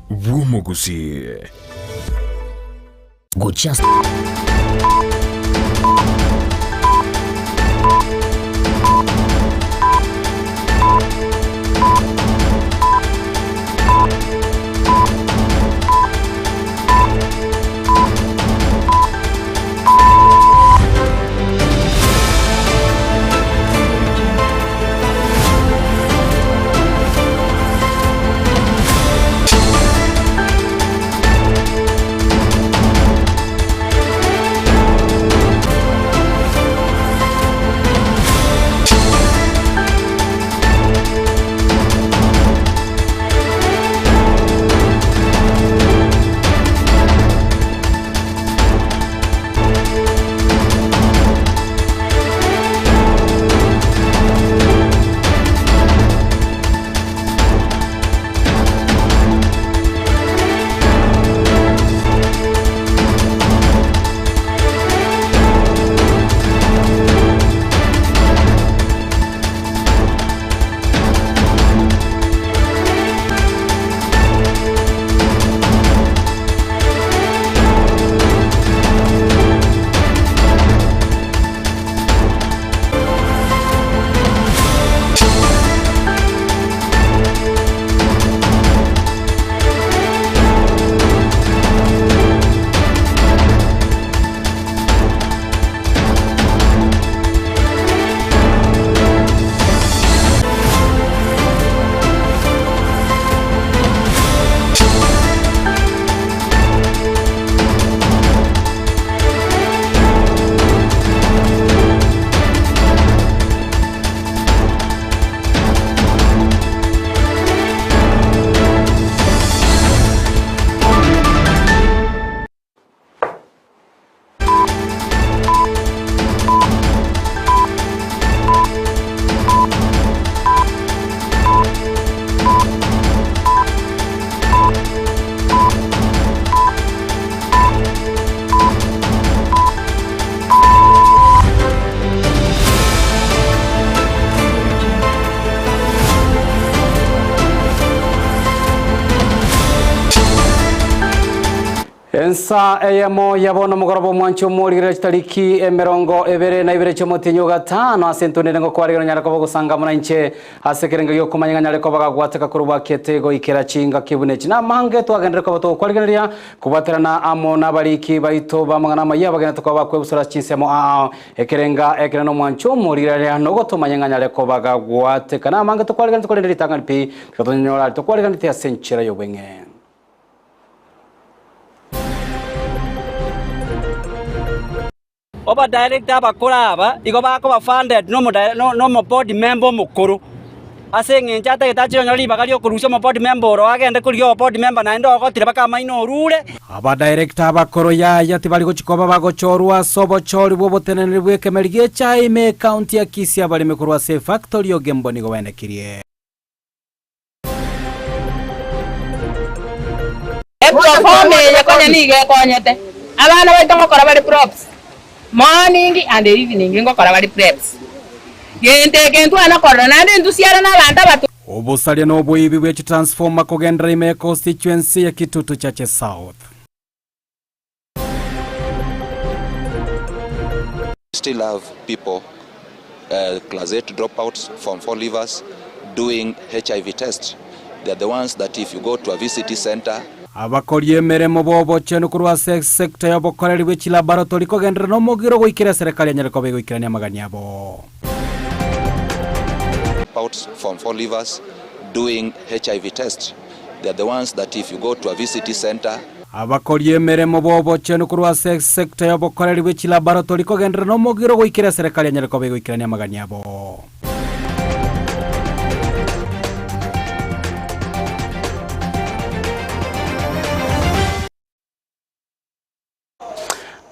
bw'omogusii. Gochia ase. Ensa eyemo ya bono omogoroba omwanche omorigereria chitariki emerongo ebere na ibere chi'omotienyi o gatano ase entunire ngokwarigera onyare koba ogosanga buna inche ase ekerengo gi'okomanya ng'a nyare koba gagwateka korwa bwakete goikera chingaki buna echi. Namange twagenderere koba togokwarigereria kobwaterana amo nabariki baito b'amang'ana amayia abagenete koba bakwebusura ase chinsemo ao ekerenga ekenene omwanche omorigereria nogotomanya ng'a nyare koba gagwateka. Namange tokwarigeretie korende ritang'ani pi tiga tonyore aria tokwarigeretie ase enchera y'obweng'e. Obadirector abakoro aba igo bakoba funded nomo board member omokoro, ase eng'encho atagete ache onyore ribaga riokorusia omo board member oro agende korigia obo board member naende ogotire mpaka amaino orure. Abadirector abakoro yaya tibari gochia koba bagochorwa ase obochori bw'oboteneneri bw'ekemeri gi'echae ime ekaunti ya Kisii abaremi korwa ase efactori Ogembo nigo baenekirie. Eproforma eye konya nigo ekonyete abana baito ngokora bare props morning and evening ngokora bare preps. Gento eke ntwana korora naende ntusiare na abanto abato. Obosaria na oboibi bwe chitransformer kogenderera ime ya constituency ya Kitutu Chache South. still have people uh, class 8 dropouts, form 4 leavers doing HIV test. They are the ones that if you go to a VCT center, Abakori emeremo b'obochenu korwa ase esecta y'obokoreri bwe chilaboratory kogenderera nomogiro goikera eserekari enyare koba egoikerania amagani abo. Dropouts, form 4 leavers doing HIV test. They are the ones that if you go to a VCT center, Abakori emeremo b'obochenu korwa ase esecta y'obokoreri bwe chilaboratory kogenderera nomogiro goikera eserekari enyare koba egoikerania amagani abo.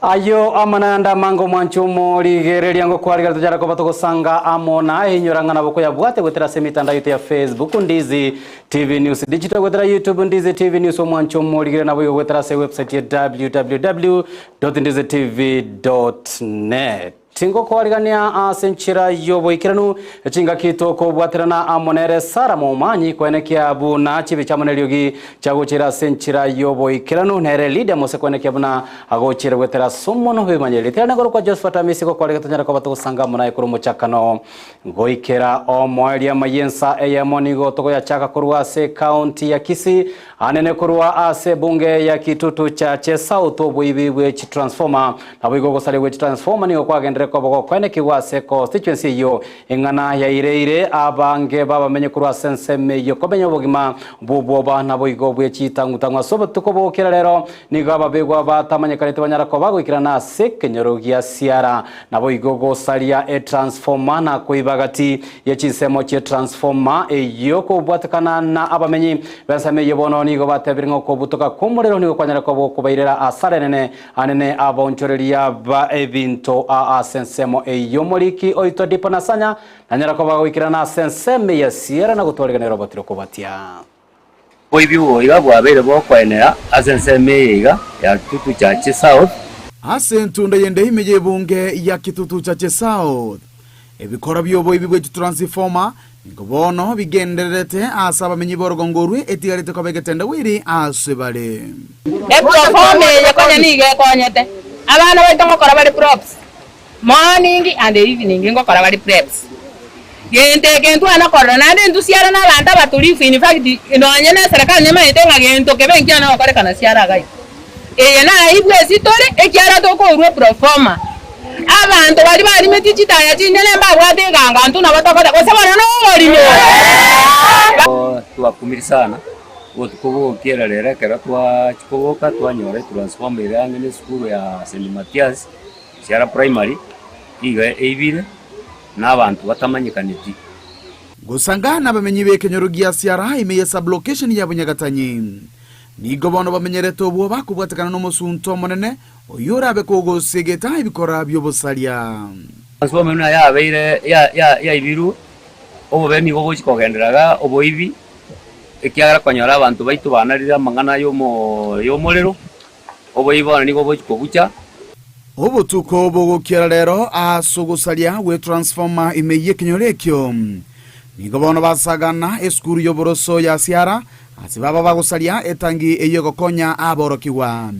Ayio amo nayande amange omwanchi omorigereria ngokwarigereria tochare koba togosanga amo naye inyora ng'a nabo koyabwate goetera ase emitandao yaito ya Facebook Ndizi TV News Digital goetera YouTube Ndizi TV News omwanchi omorigereria nabo igo goetera ase ewebsite ya www.ndizitv.net. Tingokoarigania ase enchera y'oboikeranu, chingaki tokobwaterana amo nere Sara momanyi koenekia buna chibicha amo neriogi chiagochire ase enchera y'oboikeranu, nere Lydia mose koenekia buna agochire goetera ase omonwa bw'ebimanyereri. Terana igoro kwa Josephat Amisi gokoarigania tonyare koba togosanga amo naye korwa omochakano goikera omoerio. Amayia ensa eyemo nigo togoyachaka korwa ase ekaunti ya Kisii Anene korwa ase ebunge ya Kitutu Chache South oboibi bwe chitransformer. Naboigo ogosaria gwe chitransformer nigo kwagenderere koba gokoenekigwa ase constituency eyio. Eng'ana yaireire abange babamenye korwa ase ensemo eyio komenya obogima bw'obwoba naboigo bwe chitang'utang'u ase obotuko bokera rero nigo ababegwa batamanyekanete banyara koba goikerana ase ekenyoro gia Siara. Naboigo gosaria etransformer na koiba gati ye chinsemo chi'etransformer eyio kobwatekana na abamenyi b'ensemo eyio bono nigo batebire ng'a okobutoka kw'omorero nigo kwanyare koba okobairera asara enene anene abaonchoreria ba ebinto aa ase ensemo eyio. Omoriki oito Dipo Nasanya nanyara koba goikerana ase ensemo ya Sierra na gotwariganera obatire okobatia. Oboibi obo iga bwabeire bokoenera ase ensemo eye iga ya Kitutu Chache South. Ase entunda y'ende ime y'ebunge ya Kitutu Chache South, ebikora bi'oboibi bwe chitransifoma nigo bono bigendererete ase abamenyi b'orogongo orwe etigarete koba egetendawiri ase bare. Eproforma eye konya nigo ekonyete abana baito ngokora bare props Morning and evening ngokora bare preps. Gento eke ntwana korora naende ntusiare na abanto abatulifu in fact nonye na eserekari nemanyete ng'a gento kebe nkiana gokorekana siara iga iga. Eye naibwe ase tore ekiagera tokourwa proforma. Abanto baria barimetie chitaya chinene mbabwate eganga intwe nabo tokoteba gose bono noborimo. Twakumire sana, obotuko bogokiera rero ekero twachia koboka twanyora etransformer ere ang'e na esukuru ya St Mathias. Siara Primary nigo eibire na abanto batamanyekaneti. Gosanga nabamenyi b'ekenyoro gia Siara ime ye sub-location ya Bunyagatanyi. Nigo bono bamenyerete obwoba kobwatekana nomosunte omonene oyio orabe kogosegeta ebikora bi'obosaria. Transformer buna yabeire yaibirwe, obobe nigo bogochia kogenderera igaa oboibi, ekiagera konyora abanto baito banarire amang'ana y'omorero. Oboibi bono nigo bogochia kobucha. Obotuko bogokiera rero ase ogosaria gwe transformer ime y'ekenyoro ekio. Nigo bono basagana esukuru y'oboroso ya Siara ase baba bagosaria etangi eyio egokonya aborokigwa.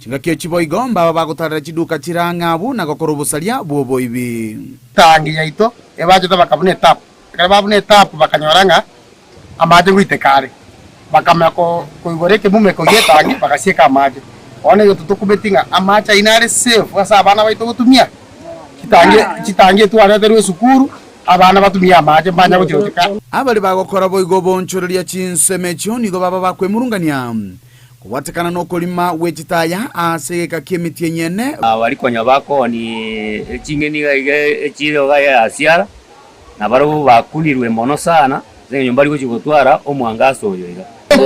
Chingaki echi boigo mbaba bagotarera chiduka chire ang'e abwo na gokora obosaria bw'oboibi. Etangi yaito ebachete bakabuna etapu. Ekero babuna etapu bakanyora ng'a amache ngoiteka are, bakamanya koigora ekemumeko gi'etangi bagasieka amache. Bono egento tokumeti ng'a amache ayio nare safe ase abana baito gotumia, chitangi chitangi etwareterwe esukuru, abana batumie amache mbanya gochia gochika. Abaria bagokora boigo oboonchoreria chinsemo echio nigo baba bakwemurungania kobwatekana nokorima gwe chitaya ase egeka ki'emitienyi ene. Baria konya bakoonia eching'eni iga iga echire iga ya asiara. Na barabwo bakunirwe mono sana, ase engencho mbari gochia gotwara omwangaso oyo iga.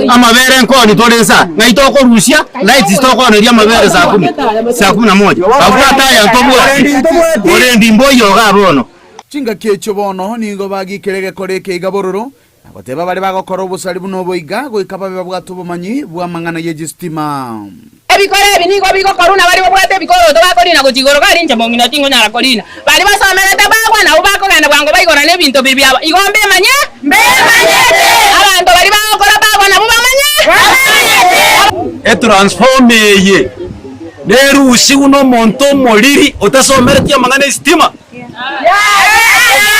Amabere nkoni tore nsa, ng'ai tokorusia lights tokooneria amabere saa kumi, saa kumi na moja. Abwate aya ntobwati, borendi mboiyo igaa bono. Chingaki echio bono nigo bagikire egekora eke iga bororo, na goteba baria bagokora obosari buna obo iga goika babe babwate obomanyi bw'amang'ana ye chistima. Ebikoro ebi nigo bigokorwa na baria babwate ebikoroto bakorina gochia igoro gari inche mong'ina tingonyara korina. Baria basomerete bagwa nabwo bakogenda bwango baigorane ebinto bibi biabo. Igo mbemanye? Mbemanyete. Abanto baria bagokora bagwa nabwo bamanye? Bamanyete. Etransformer eye nerusigwe nomonto omoriri otasomereti amang'ana esitima,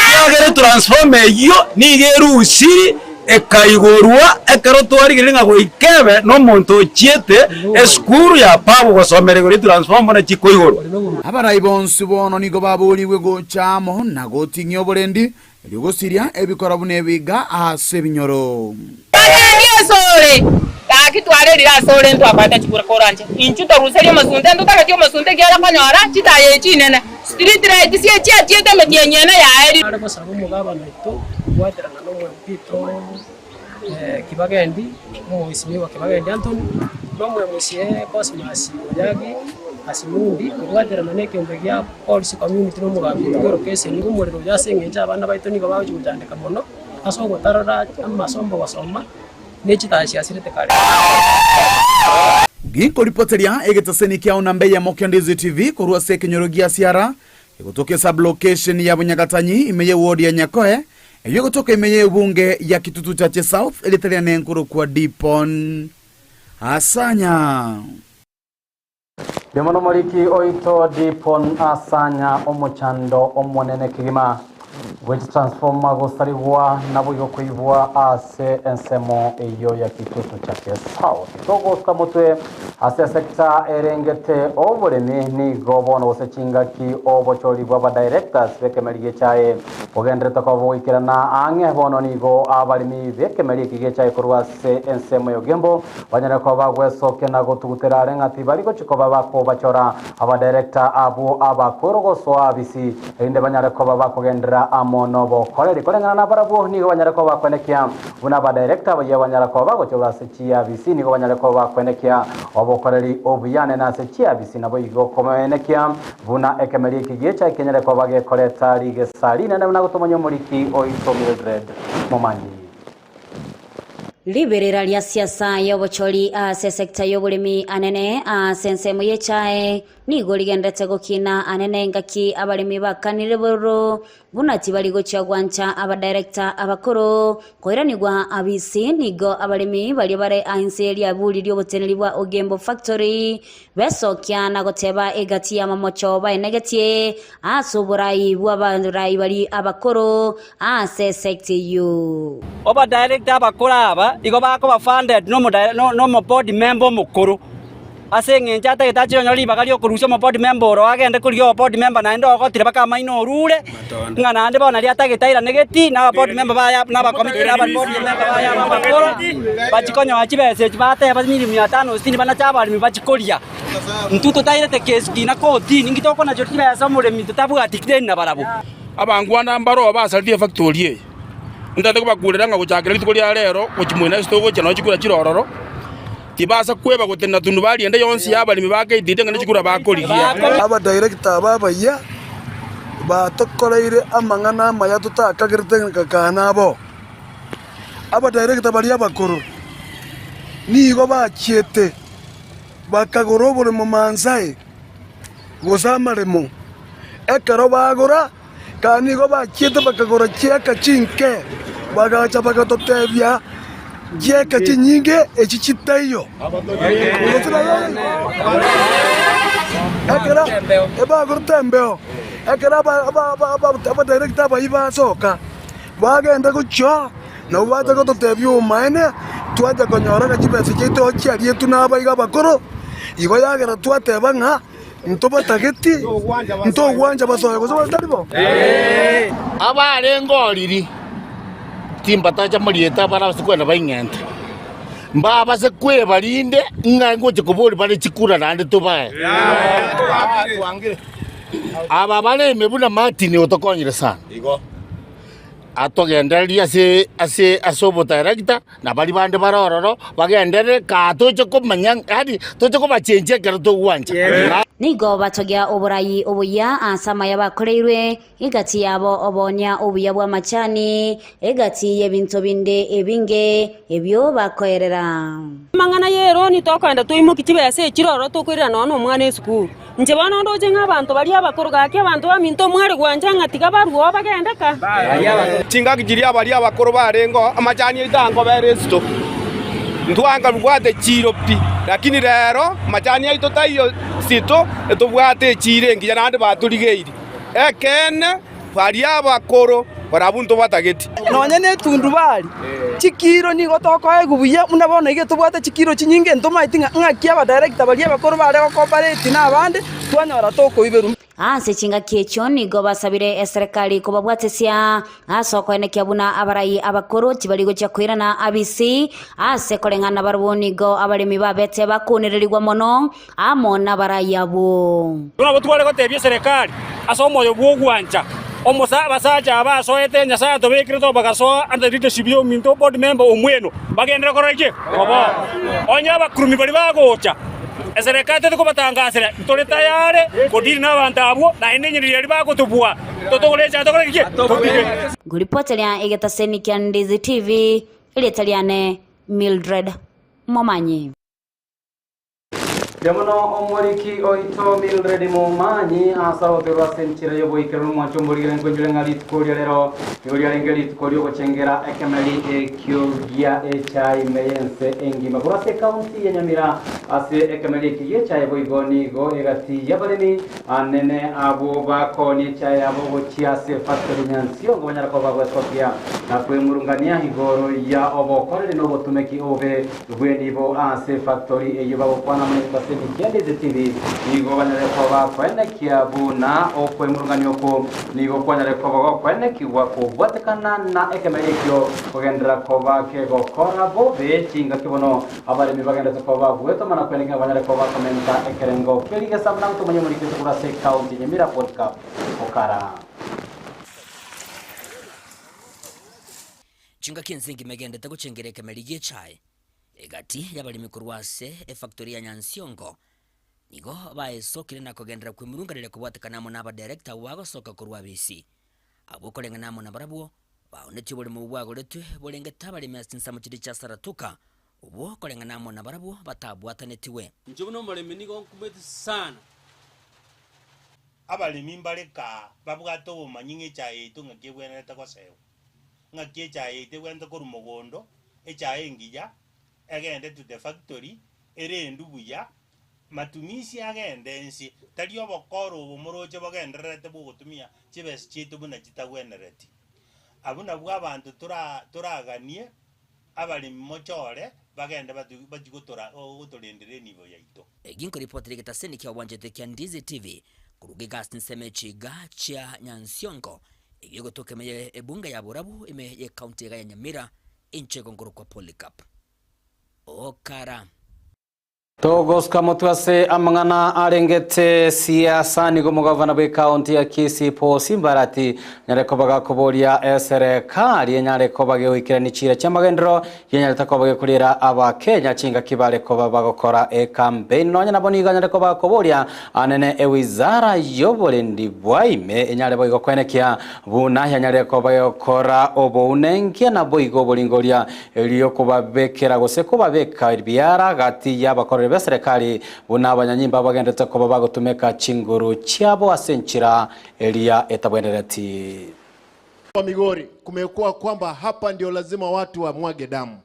ekiagera etransformer eyio nigo erusiri ekaigorwa ekero twarigereria ng'a goika ebe nomonto ochiete esukuru ya pabu gosomera igoro etransformer buna chikoigorwa. Abarai bonsi bono nigo baboorigwe gocha amo na goting'ia oborendi, erio gosiria ebikora buna ebiga ase ebinyoro. Bagendi asore, gaki twarerire asore ntwakoete chikura koranche inchu toruserie omosunte ntotageti omosunte ekiagera konyora chitaya echi inene street light sie chiachiete emetienyi ene yaerire. Nare gosaba omogabana oito kobwaterana na omo-MP oito Kibagendi, omomheshimiwa Kibagendi Anthony, na omo-MCA Cosmas Onyagi Asimundi, kobwaterana na ekeombe gia Polisi community na omogambi oito bw'erokeseni bw'omorero oyo ase eng'encho abana baito nigo bagochia gochandeka mono ase ogotarora amasomo gosoma ne chitaya chiasirete kare. Ginkoripoteria egetaseni kiao namba eyemo kia Ndizi TV korwa ase ekenyoro gia Siara. egotoka esub-location ya Bunyagatanyi ime y'eward ya Nyakoe, eyio egotoka ime y'ebunge ya Kitutu Chache South erieta riane nkorokwa Dipon Asanya. Rimo nomoriki oito Dipon Asanya omochando omonene kegima bwe chitransformer gosarigwa naboigo koibwa ase ensemo eyio ya Kitutu Chake South. Togosuka motwe ase esecta erengete oboremi nigo bono gose chingaki obochori bwa abadirectors b'ekemeri gi'echae bogenderete koba bogoikerana ang'e bono nigo abaremi b'ekemeri eki gi'echae korwa ase ensemo y'Ogembo Banyare koba bagwesokia na gotugutera are ng'a tibari gochia koba bakobachora abadirector abwo abakoro gosoa abisi, erinde banyare koba bakogenderera amo nobokoreri. Koreng'ana nabarabwo nigo banyare koba bakwenekia buna abadirector abayia banyara koba bagochorwa ase chiabisi, nigo banyare koba bakwenekia obokoreri obuya nene ase chiabisi, naboigo komenekia buna ekemeri eki giecha ekenyare koba gekoreta rigesa rinene buna gotomanya omoriki oito Mildred Momanyi. Riberera ria siasa y'obochori ase esecta y'oboremi anene ase ensemo y'echae nigo rigenderete gokina anene engaki abaremi bakanire bororo buna tibari gochia gwancha abadirector abakoro koiranigwa abisi nigo abaremi baria bare ainse riaburi rioboteneri bwa Ogembo Factory besokia na goteba egati y'amamocho baenegetie ase oborai bw'abarai baria abakoro ase esecta eyio. Obadirector abakoro aba igo bakoba funded nomo board member omokoro, ase eng'encho atagete ache onyore ribaga riokorusia omo board member oro agende korigia obo board member naende ogotire mpaka amaino orure, ng'a naende bono naria atagete airane geti na aba board member baye na aba committee na aba board member baye aba abakoro, bachie konyoa chibesa echi bateba milioni mia tano sitini banache abaremi bachie koria. Intwe totairete kesi kina kotini, inki tokonacherwa chibesa omoremi totabwati deni nabarabwo. Abangwana mbaroo basaririe efactori eye. Ntagete kobakurera ng'a gochakera rituko ria rero gochia moino ase togochia nonye chikura chire ororo, tibasa kweba gotenena tundubari ende yonsi y'abaremi ba KTD ng'a nechikura bakorigia. Abadirector aba abayia batokoreire amang'ana amaya totakagerete ng'a kaa nabo. Abadirector baria abakoro nigo bachiete bakagora oboremo mansae gose amaremo. Ekero bagora, kare nigo bachiete bakagora chieka chinke, bagacha bagatotebia, Chieka chinyinge echi chitaiyo. Gose Ekero ebagorete embeo, ekero abadirector abayio basoka, bagenda gochia nabo bacha gototebia obomaene, twacha konyora ng'a chibesa chiaito chiarietwe nabaiga abakoro, igo yagera twateba ng'a Ntobatageti, ntogwancha basoe gose batari bo. Abarenge oriri, timbatacha moriete abare ase kwenda baing'ente, mbabase kweba rinde ng'a ngocha koboria bare chikura naende tobae. Aba bare ime buna Martin otokonyire sana. Atogendererie ase ase ase obotaerekta, na baria bande bare ororo bagenderere kaa toche komanya yaani toche kobachenchia ekero togwancha. Nigo batogia oborai obuya ase amaya bakoreirwe, egati yabo oboonia obuya bw'amachani, egati y'ebinto binde ebinge ebio bakoerera. Amang'ana y'eroni tokoenda toimokie chibesa echi roro tokoirera nonya na omwana esukuru. Inche bono ndoche ng'a abanto baria abakoro gaki abanto baminto omware gwancha ng'a tiga barue oo bagende ka. Chingaki chiria baria abakoro barengeo, amachani aito ankobera esito, ntwankabwate chiiro pi, lakini rero amachani aito taiyo sito, etobwate echiiro engiya naende batorigeiri. Ekeene, baria abakoro barabwo ntobatageti. Nonya netundubari, chikiro nigo tokoegwa buya, buna bono iga tobwate chikiro chinyinge ntomaeti ng'a ng'aki abadirector baria abakoro bare gocooperate na abande, twanyora tokoiberwa. Ase chingaki echio nigo basabire eserekari kobabwatesia ase okoenekia buna abarai abakoro tibari gochia koirana abisi ase koreng'ana nabarabwo nigo abaremi babete bakonererigwa mono amo nabarai abwo. Nabo tware gotebia eserekari ase omoyo bw'ogwancha, omosa abasacha aba asoete Nyasae atobekire to bagasoa under the leadership y'ominto board member Omweno, bagenderere korora ki? Koboa. Onye abakurumi baria bagocha, eserekari teri kobatangasera, ntore tayare kodeal nabanto abwo, naende enyiriri eria bagotobua, totogore echae tokore ki? Totige. Ngoripoteria egetaseni kia Ndizi TV, erieta riane Mildred Momanyi. Mbuya mono omoriki oito Mildred Momanyi ase agoterwa ase enchera y'oboikeranu omwancho omorigere nkwenjure ng'a rituko ria rero nigo riarenge rituko riogochengera ekemeri ekio gia echae ime y'ense engima korwa ase ekaunti ya Nyamira ase ekemeri eki gi'echae boigo nigo egati y'abaremi anene abwo bakoonia echae yabo gochia ase efactory Nyansiongo banyare koba bagwesokia na kwemurungania igoro ya obokoreri na obotumeki obobe Bw'enibo ase efactory eyio bagokwana amo negetasemi kia Ndizi TV nigo banyare koba koenekia buna okwemurungania okwo nigo kwanyare koba gokoenekigwa kobwatekana na ekemeri ekio kogenderera koba kegokora bobe chingaki bono abaremi bagenderete koba gwetoma na koenekia ng'a banyare koba bakomenta ekerengo kia rigesa buna gotomanya omorikete korwa ase ecounty ya Nyamira Polycarp Okara. Chingaki ense engima egendete gochengera ekemeri gi'echae, egati y'abaremi korwa ase efactory ya Nyansiongo nigo baesokire na kogenderera kwemurunganeria kobwatekana amo n'abadirector abwo bagosoka korwa abisi. Abwo koreng'ana amo nabarabwo, baonetie oboremo obwo bwagoretwe borengete abaremi ase chinsemo chiria chia Saratoka, obwo koreng'ana amo nabarabwo batabwatanetigwe. Inche buna omoremi nigo nkumeti sana. Abaremi mbare kaa babwate obomanyi ng'a echae yaito ng'aki ebwenerete gosewa. Ng'aki echae yaito ebwenerete korwa mogondo, echae engiya, egende to the factory, erendwe buya, matumisi agende ense, tari obokora obo moroche bogendererete bwogotumia chibesa chiaito buna chitagwenereti. Abwo nabwo abanto tora toraganie, abaremi mochore, bagende batu bachie gotora gotorendera enibo yaito. Egi nkoripotera egetaseni kia obwanchete kia Ndizi TV koruga egasi nsemo echiga chia Nyansiongo Eyio egotoka ime ye ebunge ya Borabu ime ye county iga ya Nyamira inche igo nkorokwa Polycarp Okara. Togosuka motwe ase amang'ana arengete siasa nigo omogavana bw'ekaunti ya Kisii Paul Simbarati anyare koba gakoboria eserekari enyare koba gegoikerania chiira chi'amagenderero yenyarete koba gekoriera Abakenya chingaki bare koba bagokora ekampeini. Nonya nabo nigo anyare koba gakoboria anene ewizara y'oborendi bwa ime enyare boigo koenekia buna yanyarire koba gegokora obounenkia naboigo oboringoria erio kobabekera gose kobabeka ebiara gati y'abakoreri b'eserekari buna abanyanyimba bagenderete koba bagotumeka chinguru chiabo ase enchera eria etabwenereti. Kwa Migori kumekuwa kwamba hapa ndio lazima watu wamwage damu.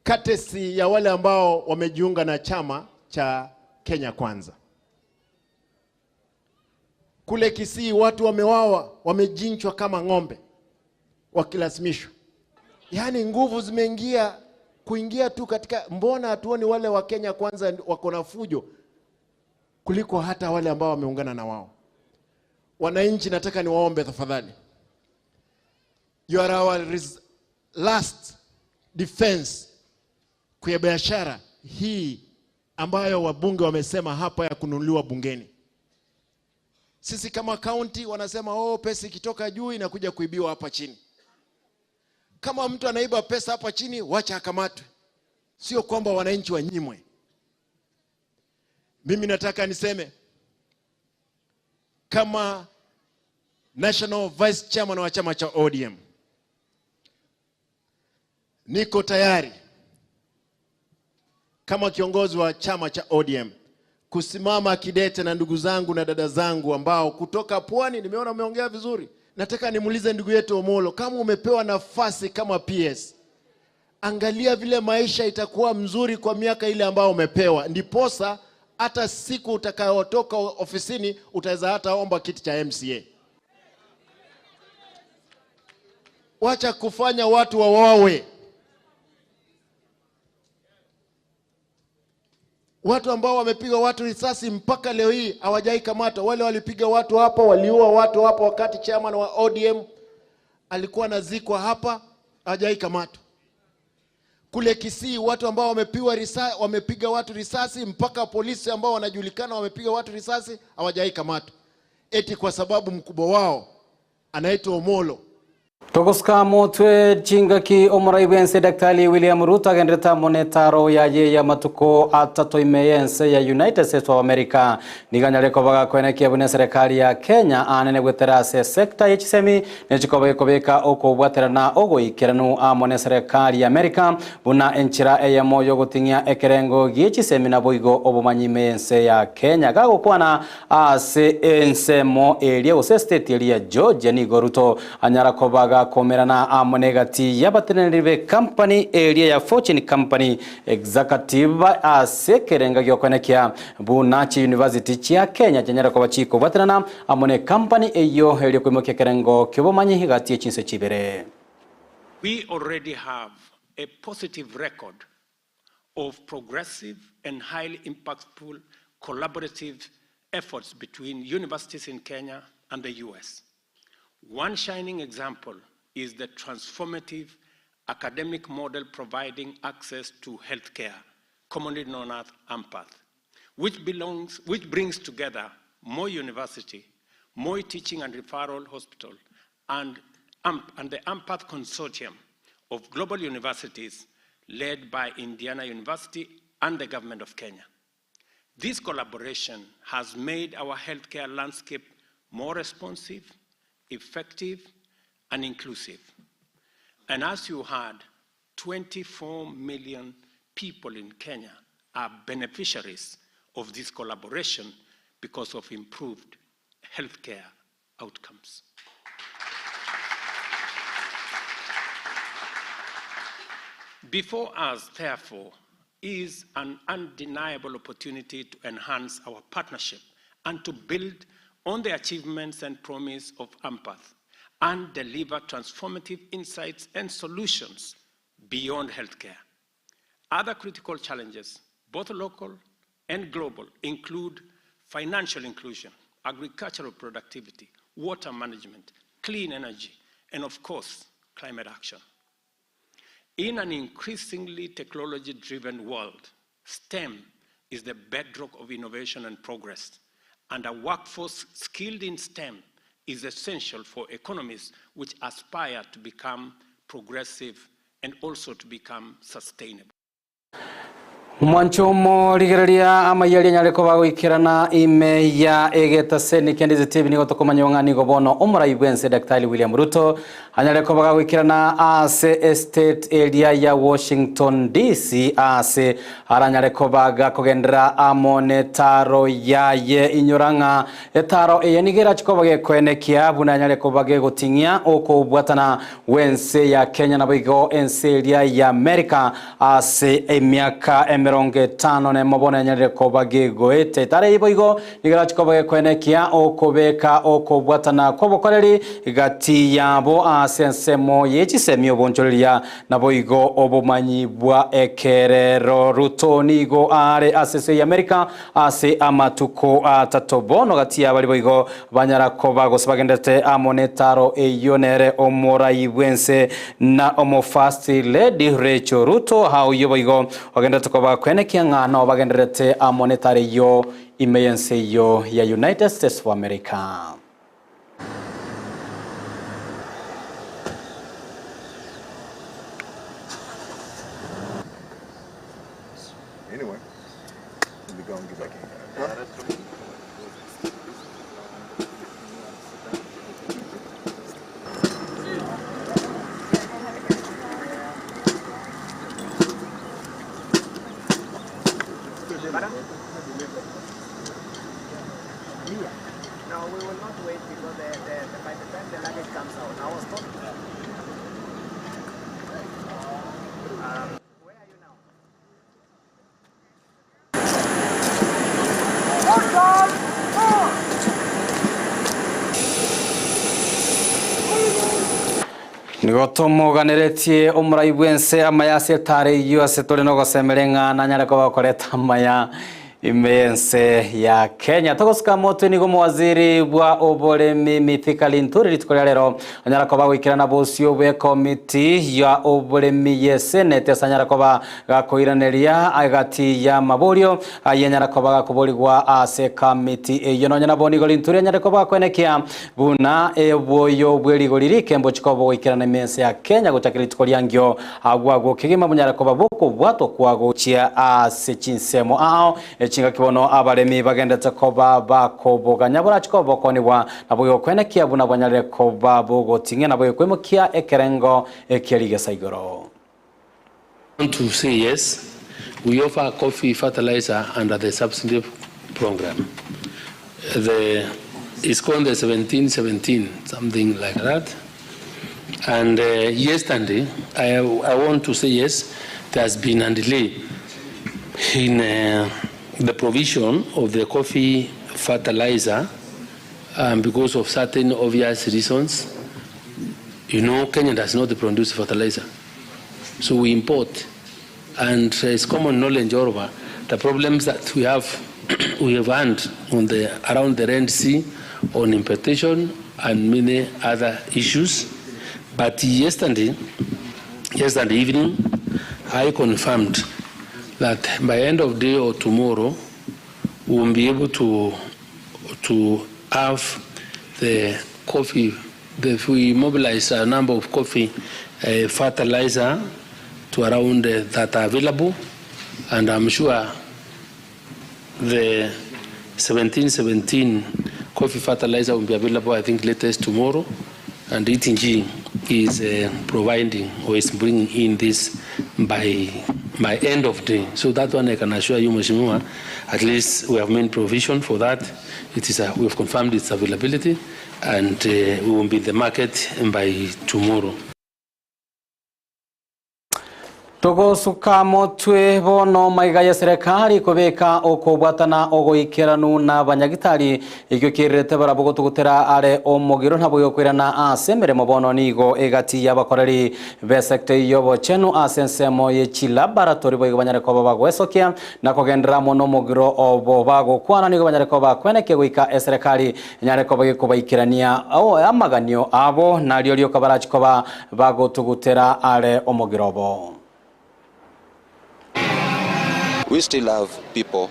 Courtesy ya wale ambao wamejiunga na chama cha Kenya Kwanza. Kule Kisii watu wamewawa, wamejinchwa kama ng'ombe wakilazimishwa. Yaani nguvu zimeingia kuingia tu katika, mbona hatuoni wale wa Kenya Kwanza wako na fujo kuliko hata wale ambao wameungana na wao. Wananchi, nataka niwaombe tafadhali, you are our last defense kwa biashara hii ambayo wabunge wamesema hapa ya kununuliwa bungeni. Sisi kama county wanasema oh, pesa ikitoka juu inakuja kuibiwa hapa chini. Kama mtu anaiba pesa hapa chini, wacha akamatwe, sio kwamba wananchi wanyimwe. Mimi nataka niseme kama National Vice Chairman wa chama cha ODM, niko tayari kama kiongozi wa chama cha ODM kusimama kidete na ndugu zangu na dada zangu ambao kutoka pwani, nimeona umeongea vizuri. Nataka nimuulize ndugu yetu Omolo, kama umepewa nafasi kama PS, angalia vile maisha itakuwa mzuri kwa miaka ile ambayo umepewa, ndiposa hata siku utakayotoka ofisini utaweza hata omba kiti cha MCA. Wacha kufanya watu wawawe. Watu ambao wamepiga watu risasi mpaka leo hii hawajai kamatwa. Wale walipiga watu hapa, waliua watu hapa wakati chairman wa ODM alikuwa anazikwa hapa, hawajai kamatwa. Kule Kisii watu ambao wamepiga wamepiga watu risasi mpaka polisi ambao wanajulikana wamepiga watu risasi hawajai kamatwa, eti kwa sababu mkubwa wao anaitwa Omolo. Togosuka motwe chingaki omorai bw'ense Daktari William Ruto agenderete amo netaro yaye y'amatuko atato ime y'ense ya United States of America. Nigo anyare koba gakoenekia buna eserekari ya Kenya aanene gwetera ase esecta ye chisemi nechikoba gekobeka okobwaterana ogoikeranu amo neserekari ya America buna enchera eyemo yogoting'ia ekerengo gie chisemi naboigo obomanyi ime y'ense ya Kenya. Gagokwana Ase ensemo eria gose estate eria ya Georgia nigo Ruto anyara koba gakomerana amo negati y'abateneneri b'ecompany eria ya Fortune Company Executive ase ekerenga gi'okoenekia buna chiuniversity chia Kenya chianyare koba chikobwaterana amo necompany eyio erio koimokia ekerengo ki'obomanyi gati ye chinse chibere. We already have a positive record of progressive and highly impactful collaborative efforts between universities in Kenya and the US. One shining example is the transformative academic model providing access to healthcare, commonly known as AMPATH, which, belongs, which brings together Moi University, Moi Teaching and Referral Hospital, and, AMP, and the AMPATH Consortium of global universities led by Indiana University and the government of Kenya. This collaboration has made our healthcare landscape more responsive, effective, and inclusive. And as you heard, 24 million people in Kenya are beneficiaries of this collaboration because of improved healthcare outcomes. Before us, therefore, is an undeniable opportunity to enhance our partnership and to build on the achievements and promise of AMPATH and deliver transformative insights and solutions beyond healthcare. Other critical challenges, both local and global, include financial inclusion, agricultural productivity, water management, clean energy, and of course, climate action. In an increasingly technology-driven world, STEM is the bedrock of innovation and progress, and a workforce skilled in STEM is essential for economies which aspire to become progressive and also to become sustainable. Omwancho omorigereria amaiyo aria anyare koba agoikerana ime ya egetaseni kia Ndizi TV nigo tokomanya ng'a nigo bono omorai bwense Daktari William Ruto anyare koba gagoikerana ase estate eria ya Washington DC ase aranyare koba gakogenderera amo netaro yaye inyora ng'a etaro eye nigo erachi koba gekoenekia buna anyare koba gegoting'ia okobwatana gw'ense ya Kenya naboigo ense eria ya America Ase emiaka emerongo etano nemo bono enyarire koba gegoete. Etari boigo nigo erache koba gekoenekia okobeka okobwatana kw'obokoreri gati yabo ase ensemo ye chisemi obonchoreria naboigo obomanyi bwa ekerero. Ruto nigo are ase ense y'Amerika ase amatuko atato bono gati y'abari boigo Banyara koba gose bagenderete amo netaro eyio nere omorai bw'ense na omo First Lady Rachel Ruto aa oyio boigo ogenderete koba kwenekia ng'a nao bagendererete amo netaro eyio ime y'ense eyio ya United States of America. Anyway, let me go and get back in. No, we will not wait because the, the, the, by the time the luggage comes out, I was told. Um, Nigo tomoganeretie omorai bw'ense amaya ase etara eyio ase tore nogosemeria ng'a nanyare koba okoreta amaya. Ime y'ense ya Kenya. Togosika motwe nigo omowaziri bwa oboremi Mithika Linturi rituko ria rero anyara koba goikerana bosio bw'ekomiti ya oboremi ye Senate ase anyara koba gakoiraneria egati y'amaborio ayio anyara koba gakoborigwa ase ekamiti eyio. Nonya nabo nigo Linturi anyare koba gakoenekia buna obwoyo bwe rigori rike mbochi koba bogoikerana ime y'ense ya Kenya gochakera rituko riangio Agwo agwo kegima monyare koba bokobwatwa kwa gochia ase chinsemo ao echingaki bono abaremi bagendete koba bakoboganya borache koba bokonigwa, naboigo kwenekia buna banyarire koba bogoting'ia naboigo koimokia ekerengo ekia rigesa igoro. Want to say yes, we offer coffee fertilizer under the subsidy program. The, it's called the 1717, something like that. And uh, yesterday, I, I want to say yes, there has been a delay in uh, the provision of the coffee fertilizer um, because of certain obvious reasons. You know, Kenya does not produce fertilizer, so we import. And it's common knowledge all over the problems that we have we have had on the around the Red Sea on importation and many other issues. But yesterday, yesterday evening, I confirmed that by end of day or tomorrow, we will be able to to have the coffee. The, we mobilize a number of coffee uh, fertilizer to around uh, that are available, and I'm sure the 1717 coffee fertilizer will be available, I think, latest tomorrow. And ETG is uh, providing or is bringing in this by by end of day. So that one I can assure you, Mheshimiwa, at least we have made provision for that. It is a, we have confirmed its availability and uh, we will be in the market by tomorrow. Togosuka motwe bono maiga ya serikali kobeka okobwatana ogoikeranu na abanyagitari ekio kiererete barabwo gotugutera are omogiro nabo gokoirana ase emeremo bono nigo egati y'abakoreri b'esector y'obochenu ase ensemo ye chilaboratori boigo banyare koba bagwesokia na kogenderera mono omogiro obo bagokwana nigo banyare koba bakwenekia goika eserekari enyare koba gekobaikerania amaganio abo nario rioka barachi koba bagotugutera are omogiro obo. We still have people,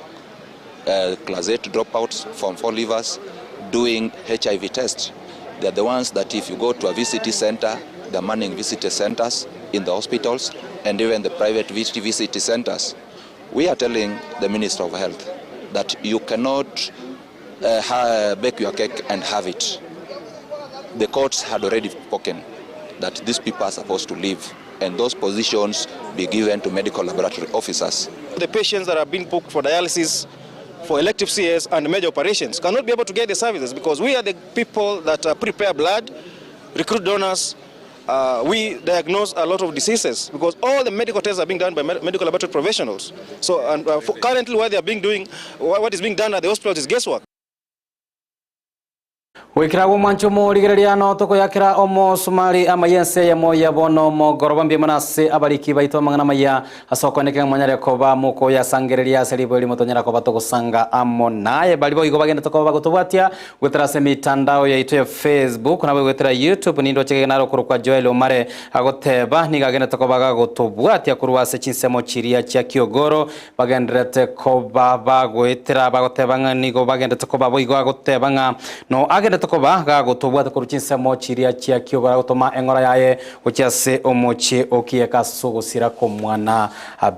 uh, class 8 dropouts, form 4 leavers, doing HIV tests. They're the ones that if you go to a VCT center, they're manning VCT centers in the hospitals and even the private VCT centers. We are telling the Minister of Health that you cannot uh, bake your cake and have it. The courts had already spoken that these people are supposed to leave and those positions be given to medical laboratory officers. The patients that are being booked for dialysis, for elective CS and major operations cannot be able to get the services because we are the people that uh, prepare blood, recruit donors, uh, we diagnose a lot of diseases because all the medical tests are being done by med medical laboratory professionals. So and, uh, currently what they are being doing, what is being done at the hospitals is guesswork. Goikera omwancho omorigereria no tokoyakera omosumari amaya ense eyemo ya bono omogoroba mbuya mono ase abariki baito amang'ana amaya ase okoeneka ng'a mwanyare koba mokoyasangereria ase riborio rimo tonyara koba togosanga amo naye baria boigo bagendete koba bagotobwatia goetera ase emitandao yaito ya Facebook nabo goetera YouTube nindoche gege naro korokwa Joel Omare agoteba nigo agendete koba gagotobwatia korwa ase chinsemo chiria chia Kiogoro bagendererete koba bagoetera bagoteba ng'a nigo bagendererete koba boigo agoteba ng'a no agendererete koba gagotobwata korwa chinsemo chiria chia kiogoro agotoma eng'ora yaye gochia ase omochie o Kieka ase ogosira kw'omwana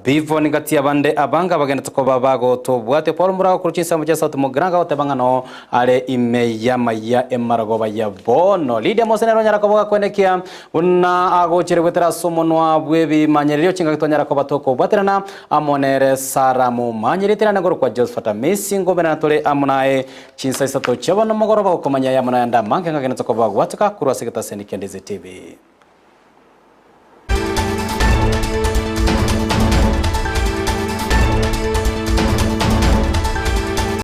Bivon gati y'abande abange abagendererete koba bagotobwatia Paul Murago korwa chinsemo chia South Mugirango agoteba ng'a no are ime y'amaya emarogoba ya bono. Lydia Mose nere onyara koba gakwenekia Buna agochire goetera ase omonwa bw'ebimanyererio chingaki twanyara koba tokobwaterana amo nere Sara momanyerete naende ngorokwa Josephat Amisi ngoberana tore amo naye chinsa isato chia bono mogoroba gokomanya ayamo nayande amange ng'agene tokoba gwatoka korwa ase egetaseni kia Ndizi TV.